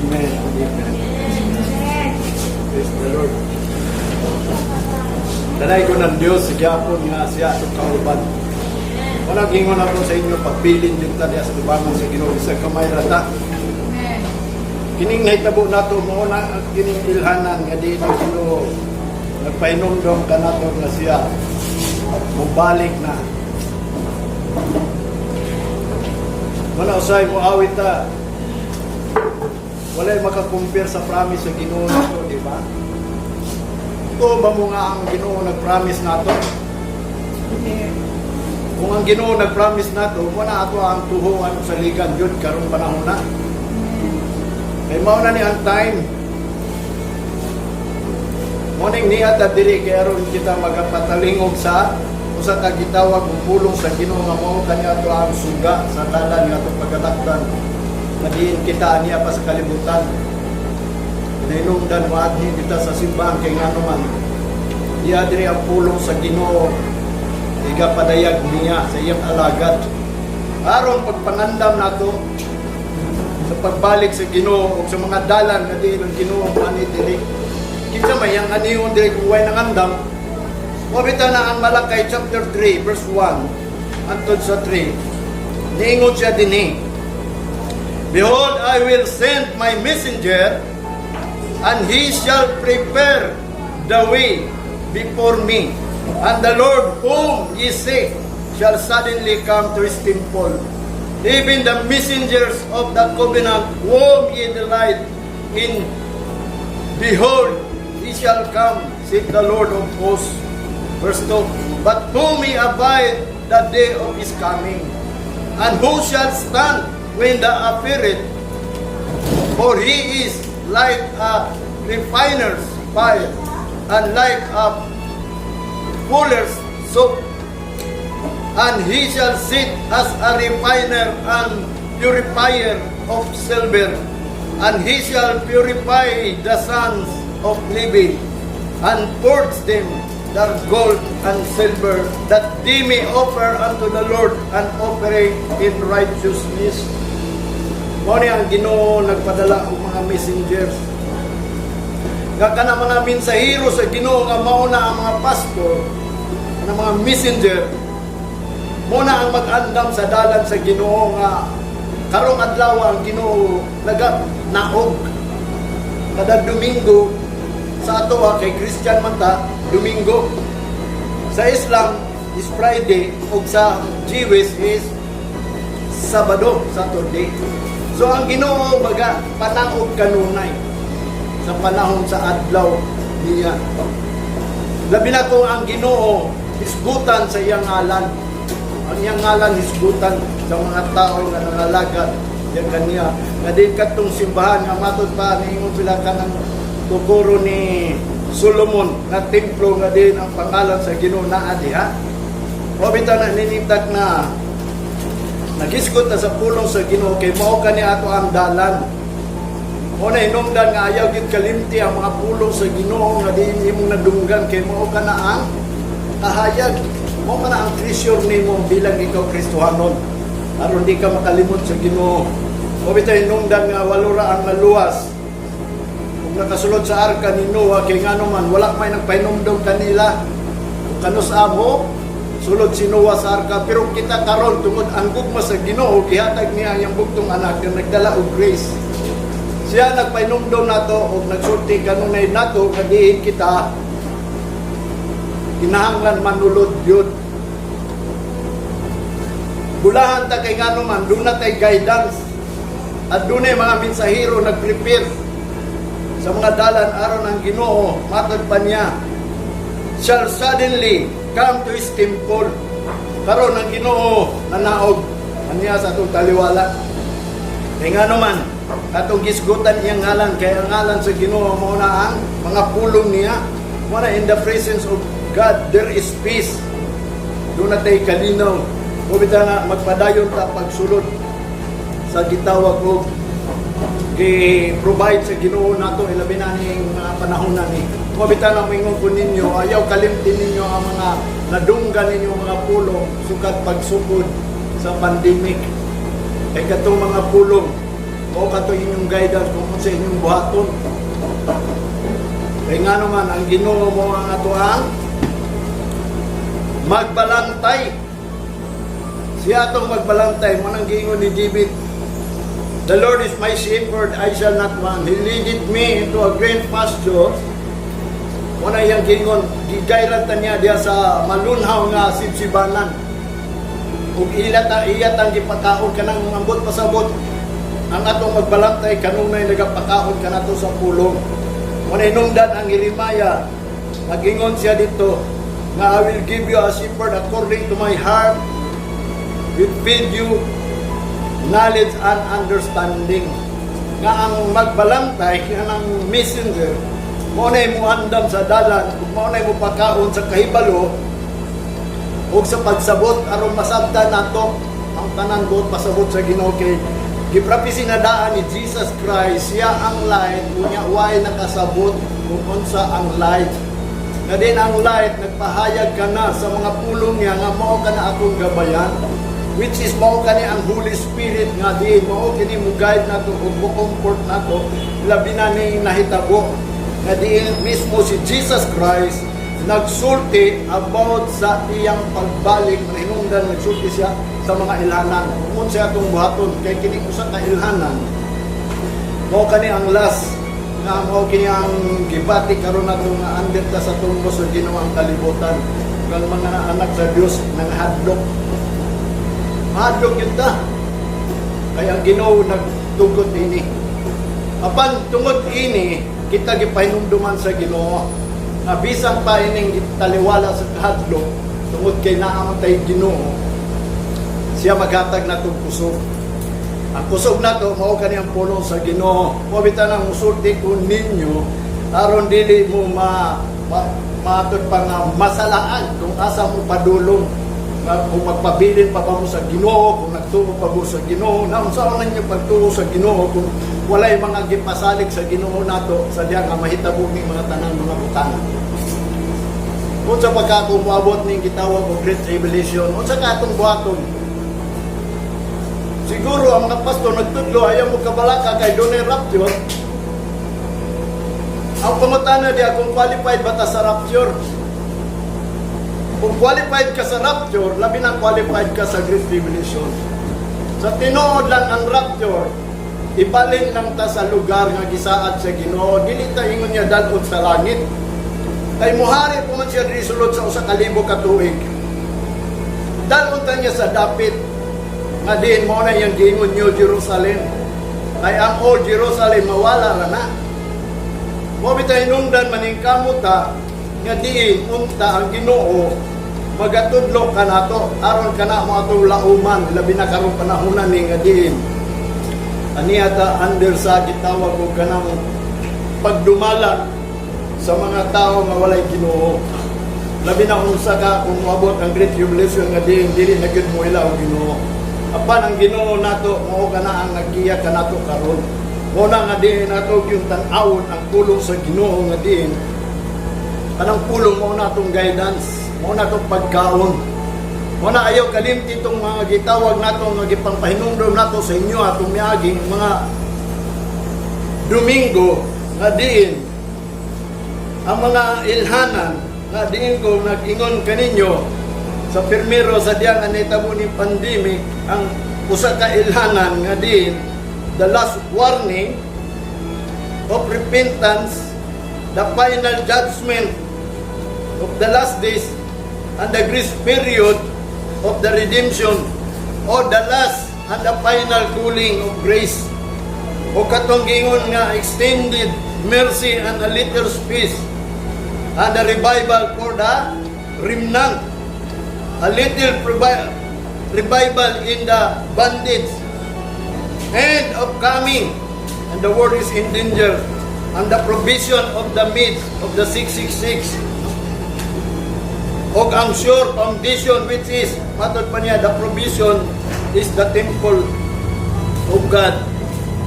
Amen. Amen. Praise the Lord. Tanay ko ng Diyos, sa gyapon nga siya atong kauban. Wala gingon ako sa inyo, pagbilin din ta diya sa tubangan sa Ginoo sa kamay rata. Kining nahitabo nato mao na ang kining ilhanan nga di ng Ginoo nagpahinumdom kanato nga siya mubalik na. Wala usay mo awit ta. Walay makakumpare sa promise sa Ginoo nato, di ba? Ito ba mo nga ang Ginoo nag-promise nato? Kung ang Ginoo nag-promise nato, mo na ato ang tuhoan sa saligan jud karong panahon na. Kay mao na ni ang time. Morning niya ta diri kay aron kita magapatalingog sa usa ka gitawag og pulong sa Ginoo nga mao kani ato ang suga sa dalan nga atong pagkalakdan. Madiin kita niya pa sa kalibutan. Nainungdan moadhi kita sa simbahan kay ngano man diya diri ang pulong sa Ginoo igapadayag niya sa iyang alagad. Aron pagpangandam nato sa pagbalik sa Ginoo ug sa mga dalan nga diin ang Ginoo ani diri. Kinsa may ang anihon diri kung way nangandam? Mao bitaw na ang Malakay chapter 3 verse 1 hangtod sa 3. Niingon siya dinhi. "Behold, I will send my messenger, and he shall prepare the way before me. And the Lord whom ye seek shall suddenly come to his temple. Even the messengers of the covenant whom ye delight in, behold, he shall come, saith the Lord of hosts." Verse 2, "But who may abide the day of his coming? And who shall stand when he appeareth? For he is like a refiner's fire and like a fuller's soap. And he shall sit as a refiner and purifier of silver. And he shall purify the sons of Levi and purge them their gold and silver, that they may offer unto the Lord an offering in righteousness." Mao ni ang Ginoo nagpadala og mga messengers. Nga kana mga mensahero sa Ginoo nga mao na ang mga pastor, ang mga messenger, mao na ang mag-andam sa dalan sa Ginoo nga karong adlaw ang Ginoo naga naog. Kada Domingo sa ato kay Christian man ta, Domingo. Sa Islam is Friday ug sa Jewish is Sabado, Saturday. So ang Ginoo baga panaog kanunay sa panahon sa adlaw niya. Labi na kung ang Ginoo hisgutan sa iyang ngalan. Ang iyang ngalan hisgutan sa mga tao nga nangalagad diyan kaniya. Nga din katong simbahan nga matod pa niingon sila kanang tukuro ni Solomon nga templo nga din ang pangalan sa Ginoo naa diha. O bitaw na ninitag na nagisgot na sa pulong sa Ginoo kay mao kani ato ang dalan. Mo na hinungdan nga ayaw gyud kalimti ang mga pulong sa Ginoo nga diin imong nadunggan kay mao ka na ang kahayag. Mao ka na ang treasure nimo bilang ikaw Kristohanon. Aron di ka makalimot sa Ginoo. O bitaw hinungdan nga walo ra ang naluwas. Kung nakasulod sa arka ni Noah kay ngano man wala may nagpahinumdom kanila. Kung kanus amo sulod si Noah sa arka, pero kita karon tungod ang gugma sa Ginoo gihatag niya ang iyang bugtong anak nga nagdala og grace. Siya nagpahinumdom nato og nagsulti kanunay nato nga diin kita kinahanglan manulod yun. Bulahan ta kay ngano man duna tay guidance at dunay mga mensahero nagprepare sa mga dalan aron ang Ginoo matod pa niya shall suddenly come to his temple. Karon ang Ginoo nanaog aniya sa atong taliwala. Kay ngano man atong gisgutan iyang ngalan kay ang ngalan sa Ginoo mao na ang mga pulong niya. Mao na in the presence of God there is peace. Duna tay kalinaw. O bitaw nga magpadayon ta pagsulod sa gitawag og gi-provide sa Ginoo nato ilabi na ning mga panahon na ni. Mo bitaw na moingon ko ninyo, ayaw kalimtin ninyo ang mga nadunggan ninyo mga pulong sukad pagsugod sa pandemic. Kay katong mga pulong Mao kato inyong guidance kung unsa inyong buhaton. Kay nga naman, ang Ginoo mao ang ato ang magbalantay. Siya atong magbalantay. Mao nang giingon ni David, "The Lord is my shepherd, I shall not want. He leadeth me into a green pasture." Mao na iyang giingon, gigayran ta niya diya sa malunhaw nga sibsibanan. Ug ila ta iya tang gipakaon kanang ambot pasabot ang atong magbalantay kanunay nagapakaon kanato sa pulong. Mao na hinungdan ang Jeremiah, nagingon siya dito nga, "I will give you a shepherd according to my heart, will feed you knowledge and understanding." Nga ang magbalantay nga ang messenger mao na mo andam sa dalan ug mao na mo pakaon sa kahibalo ug sa pagsabot aron masabtan nato ang tanan buot pasabot sa Ginoo, kay giprapisi na daan ni Jesus Christ, siya ang light, unya way nakasabot kung unsa ang light. Nga din ang light nagpahayag ka na sa mga pulong niya nga mao ka na akong gabayan, which is mao kani ang Holy Spirit nga diin mao kini mo guide nato ug mo comfort nato, labi na ning nahitabo nga diin mismo si Jesus Christ nagsulti about sa iyang pagbalik. Hinungdan nagsulti siya sa mga ilhanan kung siya atong buhaton, kay kini usa ka ilhanan mao kani ang last nga mao kini ang gibati karon nato nga under ta sa tumbo sa Ginoo ang kalibutan ug ang mga anak sa Dios nangahadlok. Mahadlok yun ta kay ang Ginoo nagtugot ini. Apan tungod ini kita gipahinumduman sa Ginoo nga bisan pa ining taliwala sa kahadlok, tungod kay naa man tay Ginoo, siya maghatag natong kusog. Ang kusog nato mao kani ang pulong sa Ginoo. Mao bitaw nang musulti ko ninyo aron dili mo ma matud pa nga masalaan kung asa mo padulong, nga kung magpabilin pa ba mo sa Ginoo, kung nagtuo pa mo sa Ginoo, na unsa man ninyo pagtuo sa Ginoo kung walay mga gipasalig sa Ginoo nato sa diya nga mahitabo ning mga tanang mga butang. Unsa pa ka kung moabot ning gitawag og Great Tribulation, unsa ka atong buhaton? Siguro ang mga pastor nagtudlo, ayaw mo kabalaka kay dunay rapture. Ang pangutana diya kung qualified ba ta sa rapture. Kung qualified ka sa rapture, labi na qualified ka sa Great Tribulation. Sa tinuod lang, ang rapture, ibalin lang ta sa lugar nga gisaad sa Ginoo, dili ta ingon niya dalhon sa langit. Kay muhari po man siya diri sulod sa 1,000 ka tuig. Dalhon ta niya sa dapit nga diin mao na iyang giingon New Jerusalem. Kay ang Old Jerusalem mawala ra na. Mao bitaw hinungdan maningkamot ta nga diin unta ang Ginoo magatudlo kanato aron kana mo atong lauman, labi na karong panahon ni nga diin aniya ta under sa gitawag og kanang pagdumala sa mga tao nga walay Ginoo. Labi na unsa ka kung moabot ang Great Tribulation nga diin dili na gyud mo ila og Ginoo. Apan ang Ginoo nato mao kana ang naggiya kanato karon. Mao na nga diin nato yung tan-awon ang pulong sa Ginoo nga diin kanang pulong mao na atong guidance, mao na atong pagkaon. Mao na ayaw kalimti itong mga gitawag nato nga gipangpahinumdom nato sa inyo atong miaging mga Domingo nga diin ang mga ilhanan nga diin ko nag-ingon kaninyo sa pirmiro sa diya nga nahitabo ni pandemic, ang usa ka ilhanan nga diin the last warning of repentance, the final judgment of the last days, and the grace period of the redemption, or the last and the final cooling of grace, o katong gingon nga extended mercy and a little space, and the revival for the remnant, a little revival in the bondage and of coming and the world is in danger, and the provision of the midst of the 666, og ang sure foundation, which is matod pa niya, the provision is the temple of God.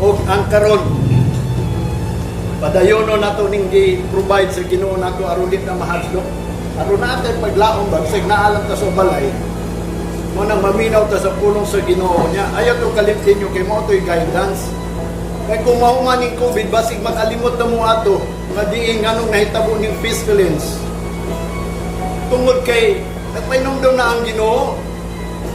Og ang karon padayono nato ning gi-provide sa Ginoo nato aron di ta mahadlok, aron natin paglaom ba bisag naalam ta sa balay mo nang maminaw ta sa pulong sa Ginoo niya. Ayaw to kalimtin nyo kay mao to'y guidance. Kay kung mahuman ning COVID, basig makalimot na mo ato nga diin nganong nahitabo ning pestilence. Tungod kay nagpahinumdom na ang Ginoo.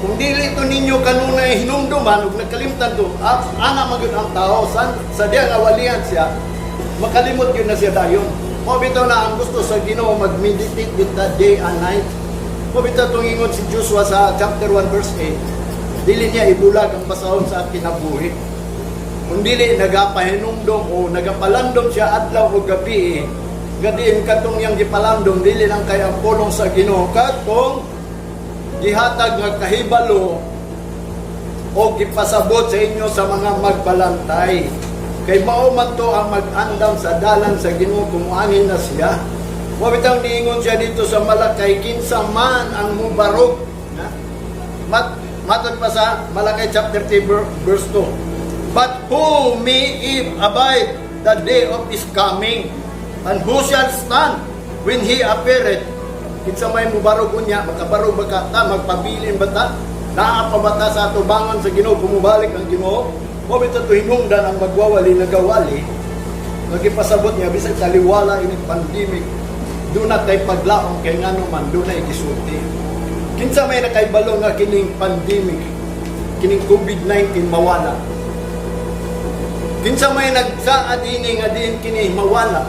Kung dili to ninyo kanunay hinumduman ug nagkalimtan to, ana man gyud ang tao sa diya nga walian siya, makalimot gyud na siya dayon. Mao bitaw na ang gusto sa Ginoo, mag-meditate bitaw day and night. Mao bitaw tong ingon si Joshua sa chapter 1 verse 8. Dili niya ibulag ang basahon sa kinabuhi. Kung dili nagapahinumdom o nagapalandom siya adlaw o gabi, gadiin katong iyang gipalandom dili lang kay ang pulong sa Ginoo, katong gihatag nga kahibalo o gipasabot sa inyo sa mga magbalantay. Kay mao man to ang mag-andam sa dalan sa Ginoo kung muanhi na siya. Mao bitang niingon siya dito sa Malakay, kinsa man ang mubarog. Na? Matod pa sa Malakay chapter 3 verse 2. "But who may if abide the day of his coming? And who shall stand when he appeareth?" Kinsa may mubarog unya, makabarog ba ka ta, magpabilin ba ta? Naa pa ba ta sa atubangan sa Ginoo, bumubalik ang Ginoo? Mao bitaw to hinungdan ang magwawali nagawali. Nagipasabot niya bisag taliwala ini pandemic, duna tay paglaom kay ngano man dunay gisulti. Kinsa may nakaibalo nga kining pandemic, kining COVID-19 mawala? Kinsa may nagsaad ini nga diin kini mawala?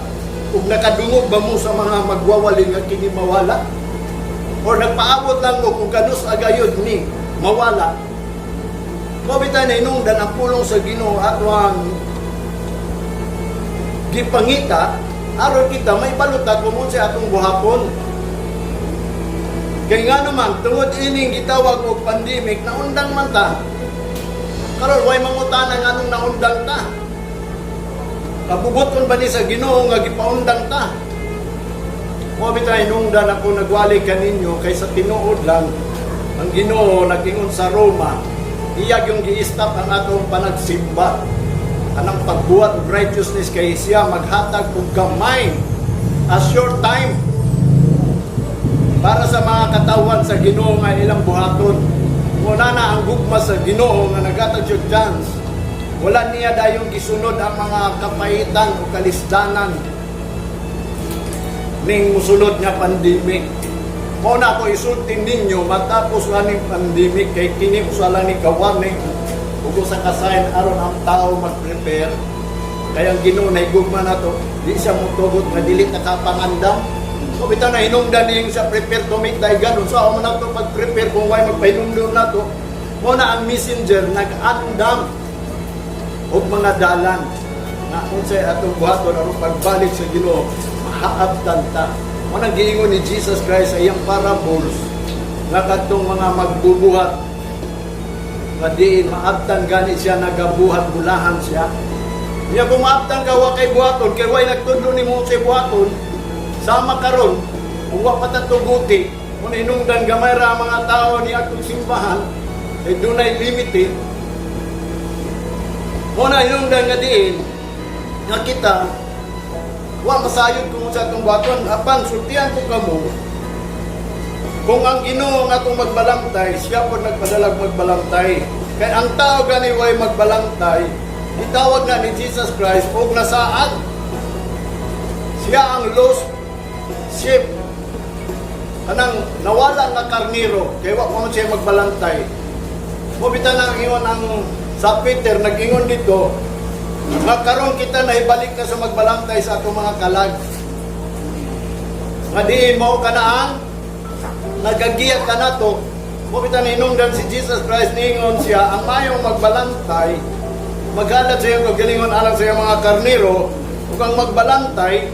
Ug nakadungog ba mo sa mga magwawali nga kini mawala? Or nagpaabot lang mo kung kanus agayod ni mawala? Mao bitaw na hinungdan ang pulong sa Ginoo atoang gipangita aron kita may baluta kung unsay atong buhaton. Kay nga naman, tungod ining gitawag og pandemic, naundang man ta. Karon way mangutana nganong naundang ta. Kabubuton ba ni sa Ginoo nga gipaundang ta? Mao bitaw hinungdan ako nagwali kaninyo kay sa tinuod lang ang Ginoo nag-ingon sa Roma, iya yung gi-stop ang atong panagsimba. Anang pagbuhat og righteousness kay siya maghatag og gamay a short time para sa mga katawan sa Ginoo nga ilang buhaton. Muna na ang gugma sa Ginoo nga naghatag siya chance. Wala niya dayong gisunod ang mga kapaitan o kalisdanan ning musulod nga pandemic. Mao na ako isulti ninyo matapos nga ning pandemic kay kini usa lang ni ka warning ug usa ka sign aron ang tao mag-prepare. Kaya ang Ginoo na higugma nato, di siya motugot nga dili ta kapangandam. So bitaw na hinungdan ning sa prepare to meet thy God. Unsa man nato pag-prepare kung way magpahinumdum nato? Mao na ang messenger nag-andam og mga dalan na unsay atong buhaton aron pagbalik sa Ginoo mahaabtan ta. Mao nang giingon ni Jesus Christ sa iyang parables nga kadtong mga magbubuhat nga diin maabtan gani siya nagabuhat, bulahan siya. Niya kung maabtan ka wa kay buhaton kay way nagtudlo nimo unsay buhaton, sama karon kung wa pa ta tuguti kung hinungdan gamay ra ang mga tao ni atong simbahan kay dunay limited. Mao na hinungdan nga diin nga kita wa masayod kung sa atong buhaton. Apan sultian ko kamo, kung ang Ginoo nga atong magbalantay, siya po nagpadalag magbalantay. Kay ang tao gani way magbalantay, gitawag na ni Jesus Christ og nasaad. Siya ang lost sheep. Kanang nawala nga karniro, kay wa pa man siya magbalantay. Mao bitaw na ang ingon ang sa Peter, nag-ingon dito, nga karon kita na ibalik na sa magbalantay sa atong mga kalag. Nga diin mao ka na ang nagagiya ka na to. Mao bitaw na hinungdan si Jesus Christ, niingon siya, ang mayong magbalantay, maghalad sa iyang kagalingon alang sa iyang mga karniro, ug ang magbalantay,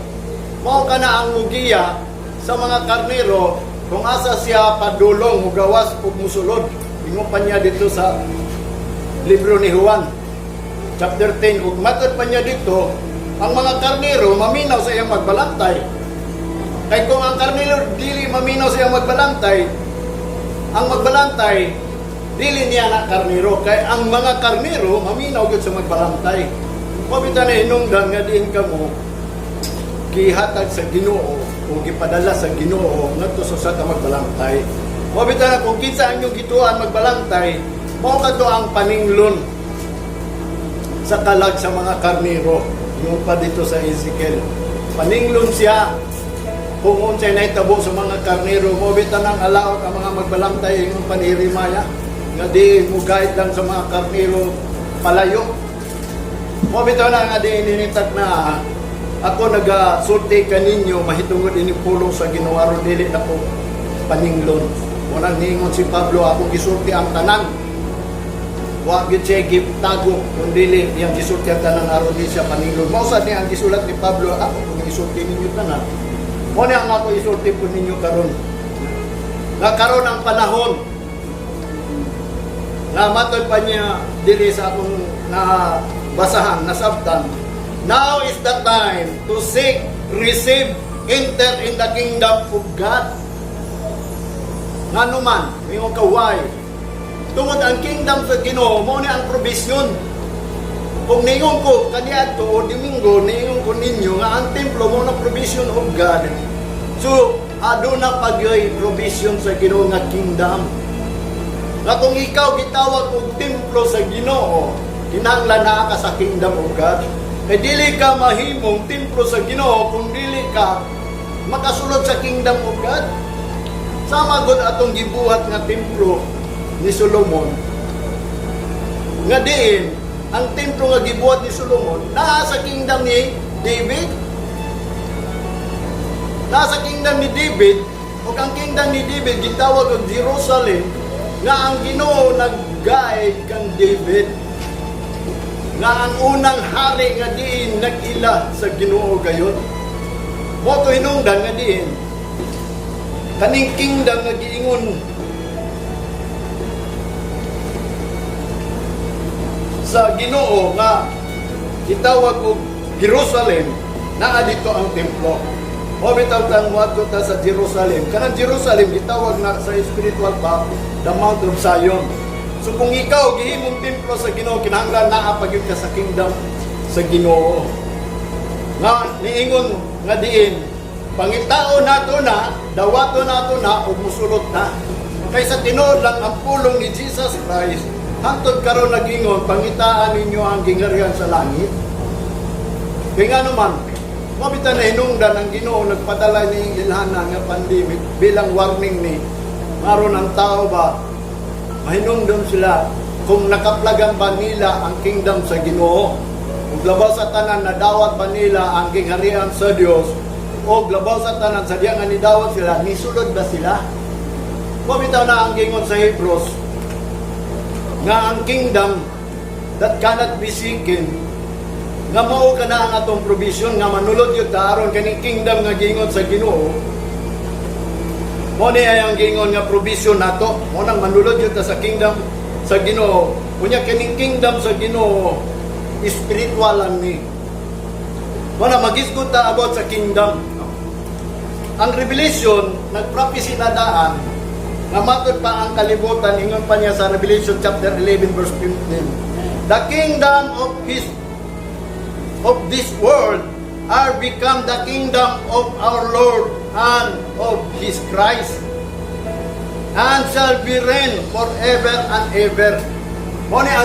mao ka na ang mugiya sa mga karniro kung asa siya padulong, mugawas ug musulod. Ingon pa niya dito sa libro ni Juan, chapter 10, ug matod pa niya dito, ang mga karniro maminaw sa iyang magbalantay. Kay kung ang karniro dili maminaw sa iyang magbalantay, ang magbalantay dili niya na karniro, kay ang mga karniro maminaw gyud sa magbalantay. Mao bitaw na hinungdan nga diin kamo gihatag sa Ginoo o gipadala sa Ginoo ngadto sa usa ka magbalantay. Mao bitaw na kung kinsa ang inyong gituan magbalantay, mao kadto ang paninglon. sa kalag sa mga karnero. Yung pa dito sa Ezekiel. Paninglon siya kung unsay nahitabo sa mga karnero. Mo tanang alaot ang mga magbalantay, ingon pa ni Jeremiah, nga di mo guide lang sa mga karnero palayo. Mo bitaw na nga di ninitak na ako nagasulti kaninyo mahitungod ini pulong sa Ginoo aron dili na ko paninglon. Unang niingon si Pablo, "Ako gisulti ang tanan." Wa gyud siya tago kung dili iyang gisulti ang tanan aron di siya paninglon. Mao sad ni ang gisulat ni Pablo, "Ako kung gisulti ninyo tanan." Mo ni ang ako isulti po ninyo karon. Nga karon ang panahon na matod pa niya diri sa akong nabasahan, nasabtan. Now is the time to seek, receive, enter in the kingdom of God. Ngano man, mingon ka, why? Tungod ang kingdom sa Ginoo, mo ni ang provision. Kung ningon ko kaniadto o Domingo, ningon ko ninyo nga ang templo mo na provision of God. So, aduna pagyoy provision sa Ginoo nga kingdom. Nga kung ikaw gitawag og templo sa Ginoo, kinahanglan naa ka sa kingdom of God. Kay dili ka mahimong templo sa Ginoo kung dili ka makasulod sa kingdom of God. Sama gud atong gibuhat nga templo ni Solomon. Nga diin, ang templo nga gibuhat ni Solomon naa sa kingdom ni David. Naa sa kingdom ni David, ug ang kingdom ni David gitawag og Jerusalem, nga ang Ginoo nag-guide kang David. Nga ang unang hari nga diin nag-ila sa Ginoo gayon. Mo to hinungdan nga diin kaning kingdom nga giingon sa Ginoo nga gitawag og Jerusalem, naa dito ang templo. O bitaw tang moadto ta sa Jerusalem. Kanang Jerusalem gitawag na sa spiritual pa the Mount of Zion. So kung ikaw gihimong templo sa Ginoo, kinahanglan naa pa gyud ka sa kingdom sa Ginoo. Nga niingon nga diin pangitao nato na, dawato nato na ug musulot na. Kay sa tinuod lang ang pulong ni Jesus Christ hantod karon nagingon, "Pangitaan ninyo ang gingharian sa langit." Kaya nga naman, mabita na hinungdan ang Ginoo nagpadala ni ilhanan nga pandemic bilang warning ni maron ang tao ba mahinungdon sila kung nakaplagan ba nila ang kingdom sa Ginoo. Ug labaw sa tanan, nadawat ba nila ang gingharian sa Dios, o labaw sa tanan, sa diya nga nidawat sila, nisulod ba sila? Mabitaw na ang gingon sa Hebrews nga ang kingdom that cannot be shaken, nga mao ka na ang atong provision nga manulod yun ta aron kaning kingdom nga gingon sa Ginoo, mo ni ay ang gingon nga provision nato. Mo nang manulod yun ta sa kingdom sa Ginoo. Unya kaning kingdom sa Ginoo, spiritual lang ni. Mo na magisgot ta about sa kingdom. Ang Revelation nagprophecy na daan nga matod pa ang kalibutan, ingon pa niya sa Revelation chapter 11 verse 15, "The kingdom of this world are become the kingdom of our Lord and of His Christ, and shall be reign forever and ever." Mo ni ang